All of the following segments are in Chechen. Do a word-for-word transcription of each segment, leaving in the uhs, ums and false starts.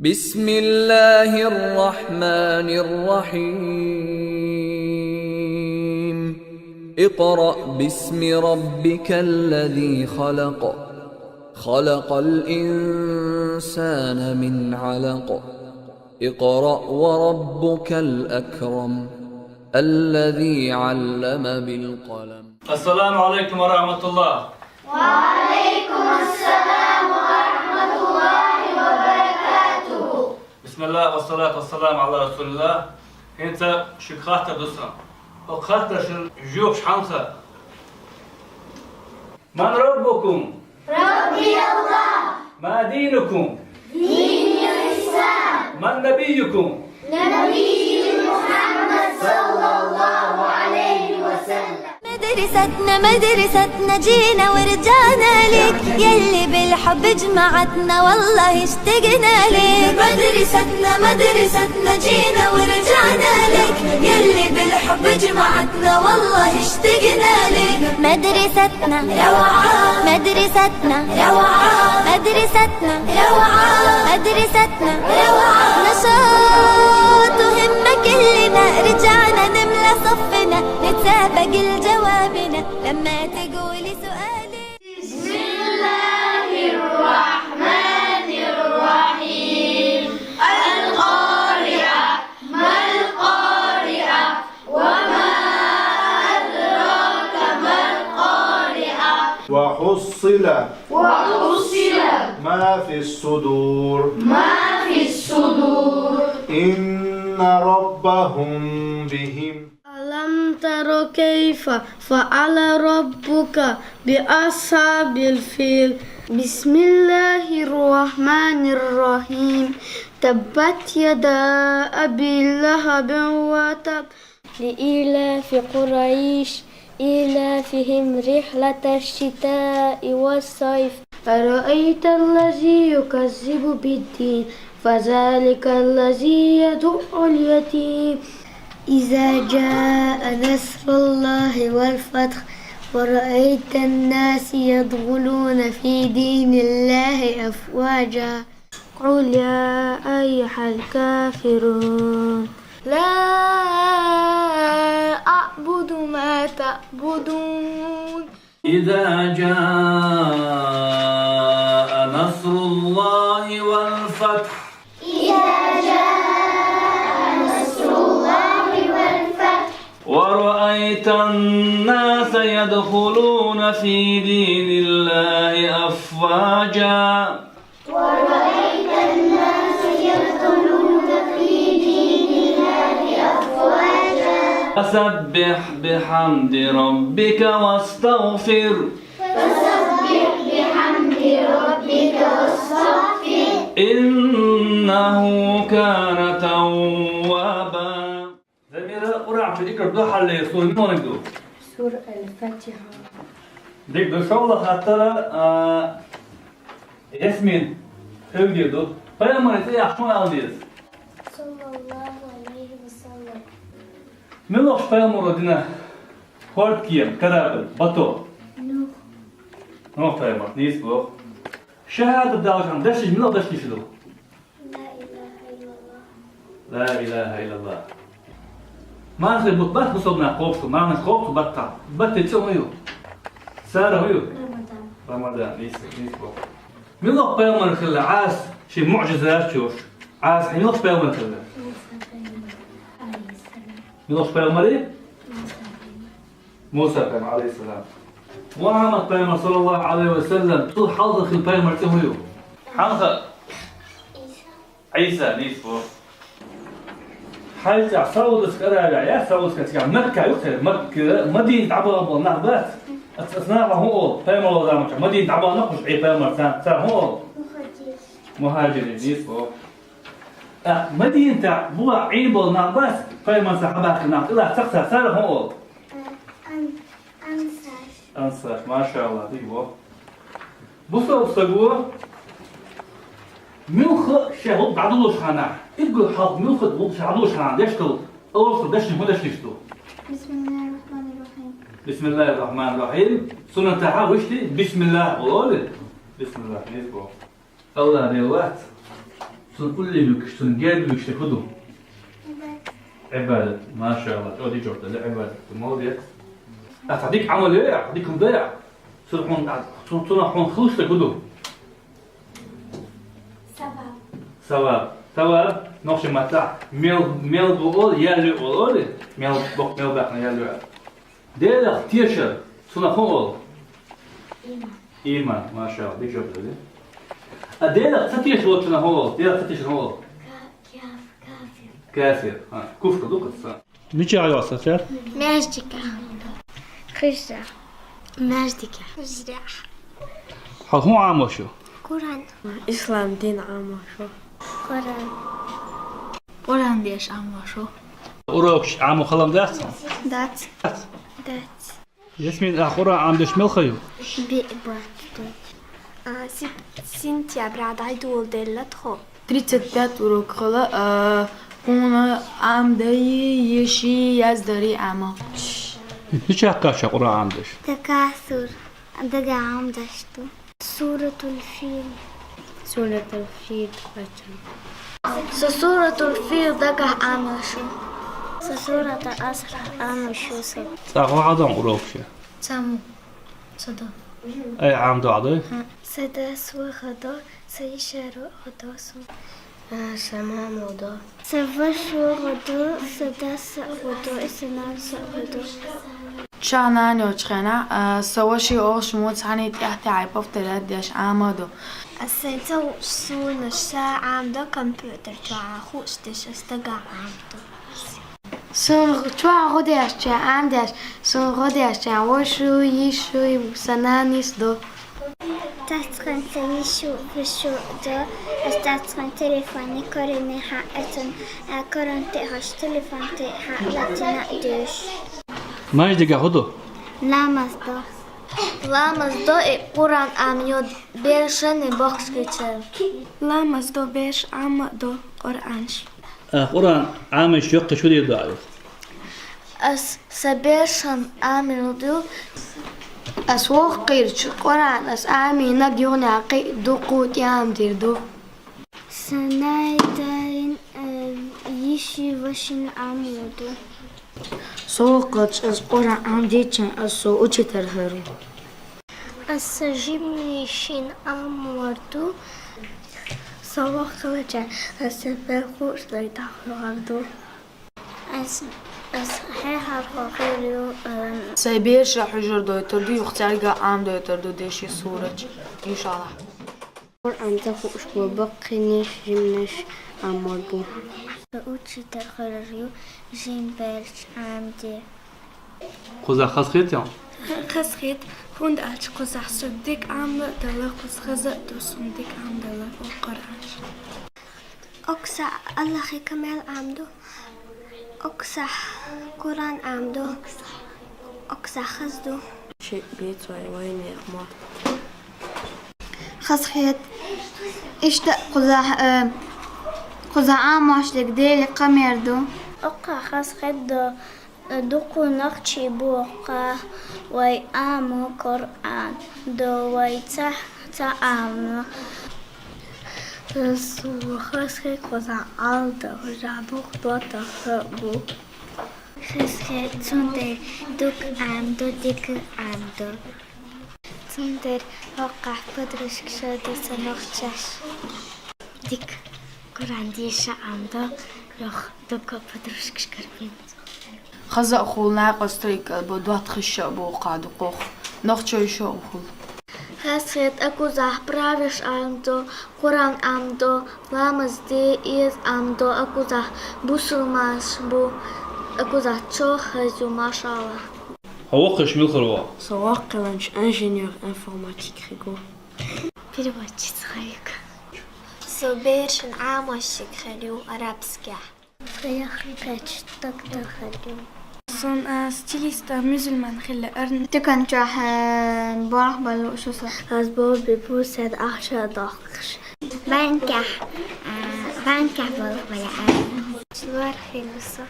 بسم الله الرحمن الرحيم. اقرأ باسم ربك الذي خلق. خلق الإنسان من علق. اقرأ وربك الأكرم. الذي علم بالقلم. السلام عليكم ورحمة الله. وعليكم السلام ورحمة الله وبركاته. بسم الله والصلاة والسلام على رسول الله. ХӀинца шуьга хаттар ду сан. ХӀокху хаттаршна жоьпаш хьанна хаа. من ربكم؟ ربي الله. ما دينكم؟ ديني الإسلام. من نبيكم؟ نبيي محمد صلى الله عليه وسلم. مدرستنا، مدرستنا، جينا ورجعنا لك، يلي بالحب جمعتنا، والله اشتقنا لك. مدرستنا، مدرستنا، جينا ورجعنا لك، يلي بالحب جمعتنا، والله اشتقنا لك. مدرستنا روعة، مدرستنا روعة، مدرستنا روعة، مدرستنا روعة. نشاط وهمة كلنا، رجعنا نملى صفنا، نتسابق لجوابنا لما تقولي سؤالي. بسم الله الرحمن الرحيم. القارعة. ما القارعة؟ وما أدراك ما القارعة. وحصل. وحصل. ما في الصدور. ما في الصدور. إن ربهم بهم. ألم تر كيف فعل ربك بأصحاب الفيل. بسم الله الرحمن الرحيم. تبت يدا أبي لهب وتب. لإيلاف قريش إيلافهم رحلة الشتاء والصيف. أرأيت الذي يكذب بالدين فذلك الذي يدع اليتيم. إذا جاء نصر الله والفتح ورأيت الناس يدخلون في دين الله أفواجا. قل يا أيها الكافرون. لا أعبد ما تعبدون. إذا جاء نصر الله والفتح. إذا جاء نصر الله والفتح. ورأيت الناس يدخلون في دين الله أفواجا. ورأيت الناس يدخلون في دين الله أفواجا. فسبح بحمد ربك واستغفر. فسبح بحمد ربك واستغفر. إنه كان توابا. Замира, Къуръан чу икра ду хьалле, сура муьлханиг ду? Сура Аль-Фатиха. Дика ду, шолгӀа хаттар, а, Ясмин, хьоьга ду. Пайхамаран цӀе яхаш хӀун ала деза? Саллаллаху алейхи ва саллям. Муьлхачу пайхамаро дина хӀордкема, корабль, бато? Нух. Нух пайхамар, нийса боху. ШахӀадат далчхьана дешнаш муьлха дешнаш ду? لا إله إلا الله. لا إله إلا الله. Мархий бутт бац бусалба нах кхобуш, марханаш кхобуш баттахь. Батте цӀе хӀун ю? Цара хӀун ю? Рамадан. Рамадан, нийса, нийса боху. Муьлха пайхамар хилла Ӏаса шен муӀжизат йолуш? Ӏаса хьан муьлха пайхамар хилла? Муса пайхамар, алейхиссалам. Муьлха пайхамаре? Муса пайхамар. Муса пайхамар, алейхиссалам. Мухьаммад пайхамар, саллаллаху алейхи ва саллям, цул хьалха хилла пайхамар цӀе хӀун ю? Хьанха? Ӏийса. Ӏийса, нийса боху. ХьаьжцӀехь Саудовская Аравия, я Саудовская цигахь Макка юкъе, Макка, Мадина дӀабахана болу нах бац? Ас, ас наха хӀун олу? Пайхамаро заманчохь Мадина дӀабахана кхуш Ӏе пайхамар царна, цара хӀун олу? Мухаджирин. Мухаджирин, нийса боху. ТӀаккха Мадинатехь бухахь Ӏийна болу нах бац, пайхамар царна хьабаьккхина нах, тӀелаца цхьаъ цара хӀун олу? Ан-, ан-, ансар. Ансар, машаАллахӀ, дика боху. Бусалба стага муьлхха шен гӀуллакх дӀадолуш хьанахь, уггар хьалха муьлхха гӀуллакх шен дӀадолуш хьанахь деш долу орцах дешнаш хӀун дешнаш ду? بسم الله الرحمن الرحيم. Бисмиллахир-рахманир-рахим. Суннатехь вуьшта бисмиллахӀ олу. Бисмиллахь, нийса боху. АллахӀ Дела вац. Цун уллув вугаш, цун герга вугаш дерг фу да? Ӏибадат. Машалла, чӀоагӀа дика жоп делла, Ӏибадат. Молодец. А цхьа дика Ӏамал йоах, дика хӀама доах? Цунах хьона, цун-, цунах хьона хилаш дерг фу да? Саваб. Саваб. Саваб, нохчийн маттахь, мел, мел бу оал, ял ю оал, оал, мел боккха мел баьккхина ял ю. Делах тешар, цунах хӀун оал? Иман. Иман, машалла, дика жоп делла. А Делах ца тешаш волчунах хӀун оал? Делах ца тешар хӀун оал? Ка-, каф-, кафир. Кафир. А, куфр ду-кх цо. Мичахь йоагӀа сацар? Маьждигехь. Хижрехь. Маьждигехь. Хижрехь. Хьо хӀун Ӏамош ю? Къуръан. Ислам дин Ӏамош ю. Къуръан. Къуръан деша Ӏамош ю. Урокаш Ӏамо хала ма дац? Дац. Дац. Дац. Ясмин, ахь Къуръан Ӏамдеш мел ха ю? Биъ бутт. А, си-, сентябрь дӀайдоладелла тхо. Тридцать пять урок хила, а, хьуна Ӏамдайи, йиши, яздарий Ӏама. Мичахь кхаьчча Къуръан Ӏамдеш? Такасур. Дагахь Ӏамдеш ду. Суратул Фил. Суратул Фил бача. Со Суратул Фил дагахь Ӏамош ю. Со Суратул Аср Ӏамош ю со. ЦӀа гӀо Ӏадон урок ше? Цаму. Цадо. Ай, Ӏамдо Ӏадой? Са дас ва гӀадо, са йишаро гӀадо сун. А, са мамо дӀо. Са ваша гӀадо, са дас гӀадо, са нана гӀадо. Ча наночхена, а, са ваши олуш мо цхьаьна тӀаьхьа-тӀаьхьа повторять деш Ӏамадо. Аса ца хууш суна ша Ӏамадо компьютер чохь хууш деш аса дагахь Ӏамадо. Сун чохь гӀо деш чохь Ӏамадеш, сун гӀо деш чохь вашу, йишу, са нанас до. Цацхьан ца йишу, вашу до, аса цацхьан телефоне коране хьаэцун, а коран тӀе хьош телефон тӀе хьалатина дуьш. Маьждигехь хӀун ду? Ламаз до. Ламаз до и Къуръан Ӏамайо бершанна бохкашкарчара. Ламаз до берш Ӏамадо Къуръанаш. А, Къуръан Ӏамайча йоккхача хӀун дийр ду Ӏа юха? Ас са бершан Ӏамайир ду. Ас воккха хилча Къуръан ас Ӏамийнарг юханехь кхин а дуккха тӀеӀамдийр ду. Са нанна, э, йишин, вашин Ӏамор ду. Со воккха хилча ас Къуръан Ӏамдича ас со учитель хир ву. Ас са жиманна йишин Ӏамор ду. Со воккха хилча ас са мел хууш дайтахь хьоьхур ду. Ас, ас хьехархо хир ю, э, сайн бераша хьуьжар дойтур ду, юха цаьрга Ӏамадойтур ду деши сурат, иншаллахь. Къуръан ца хууш болу баккхийнаш, жиманаш Ӏамор бу. Учитель хир ю, жима бераш Ӏамаде. Кхузахь хазахетий? Хазахета, хӀунда аьлча кхузахь со дика Ӏамадала, кхуза хаза а ду суна дика Ӏамадала, о Къуръан. Оксахь Аллахьи камел Ӏамаду. Оксахь Къуръан Ӏамаду. Оксахь хаза ду. Ши бецой вайнех мотт. Хазахет. Иштта кхузахь, э, кхузахь Ӏамош дерг Деле камер ду. Оккхахь хазахет до. Дукха нохчий боху, вай Ӏамо Къуръан до, вай ца, ца Ӏамно. Со хазахет кхузахь Ӏамадо, хӀара дукха доттагӀа бу. Хазахет, цундела дукха Ӏамадо, дика Ӏамадо. Цундела хӀоккхахь подружкаш ду сан нохчаш. Дика Къуръан деша Ӏамадо, йоху дукха подружкаш карбина. Хаза а хуьлу, накъостий а бу, доттагӀий а бу, кхаа дукхох. Нохчий шо а хуьлу. Хазахет, а кхузахь правилаш Ӏамадо, Къуръан Ӏамадо, ламаз де, оьзда Ӏамадо, а кхузахь бусулманаш бу, а кхузахь чӀогӀа хаза ю, машаллахь. Хьо воккха хилча мила хир ву? Со воккха хилча инженер информатики хир ву. Переводчица хир ву. Со берашна Ӏамош хир ву арабскехь. Со яххьа кхаьчча доктор хир ву. Со, а, стилист, а, мусульман хила арна. Тикан чохь, а, боху балу шу со. Ас боху бу сан ахча дохкуш. Банкехь, а, банкехь болу бала а. Лор хир ву со.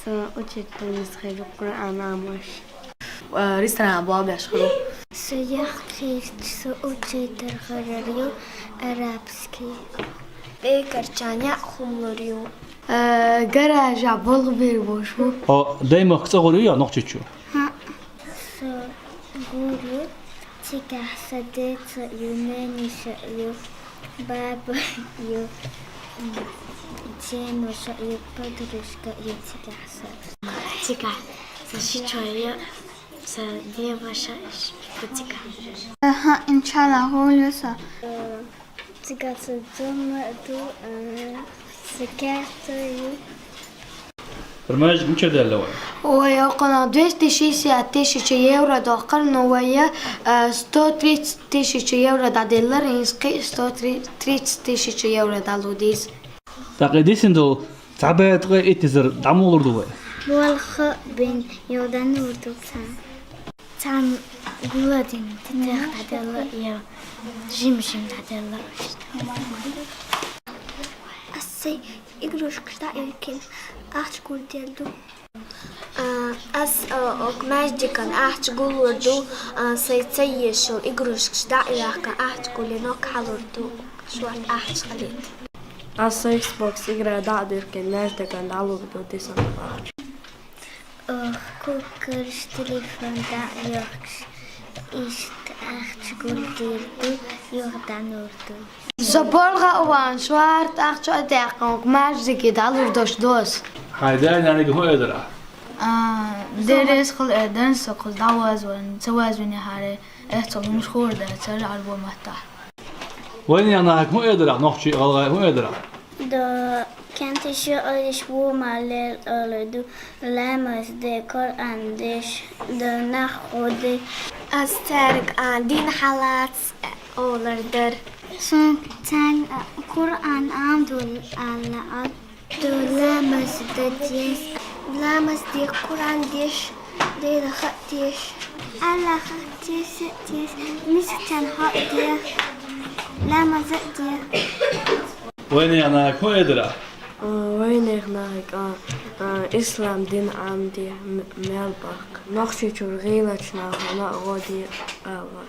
Со учительница хир ву Къуръан Ӏамош. Э, ресторан болх беш хир ву. Со яххьа хилча со учитель хир ю арабский. Бекарчаня хумлур ю. Э, гаража болгбир бошу. О, даймах цӀагӀур ю я Нохчичу? Ха. Со гур ю, цигахса деца ю, нениша ю, баба ю, м, ценуша ю, подружка ю цигахса. Цигахса шичо ю, са деваша иш, цигахса. Ага, инчала гулюса. Цигахса дома ду, а, сакятаю. Формаж муча делла вай? Ой, окона двести шестьдесят тысяч евро дохкар, но вая, а, сто тридцать тысяч евро да деллар, ински сто тридцать тысяч евро да лудис. Так, единственное, цабе тӀе итизар дамулур ду вай. Болха бен йодан урдуца. Цан гуладин тетех таделла я жим-жим таделла. Ас сай игрушкаш да иркин ахч гурделду. А, ас, а, ок маждикан ахч гулурду, а, сай цаешул игрушкаш да ирахка ахч гулинок халурду. Швар ахч халит. Ас сай Xbox игра да диркин маждикан далурду дисан ахч. Ох, куккарш телефон да йохкш, ишт ахч гурдирду, йохдан урду. Заборга уван шварт ахч адякон, маждики далурдош дос. Хайда, няниг ху эдра? А, дерес хул эден, сокол давазван, цавазвани харе, эхцолумш хурда, цар арбо матта. Вайни ана ху эдра, Нохчи галгай ху эдра? Да кентиши алиш ву малел аледу, ламаз де Коран деш, да находи. Ас царг а дин халац олардар. Сун цан, а, Коран амдул Алла ал. Да ламаз да деш. Ламаз де Коран деш, де да хат деш. Алла хат деш, деш. Миск цан хат де. Ламаз де. Вайни ана ху эдра? А, вайнех нахик, а, а, ислам дин амди м-, мелбак. Нохчи чур гилач нахуна годи ава.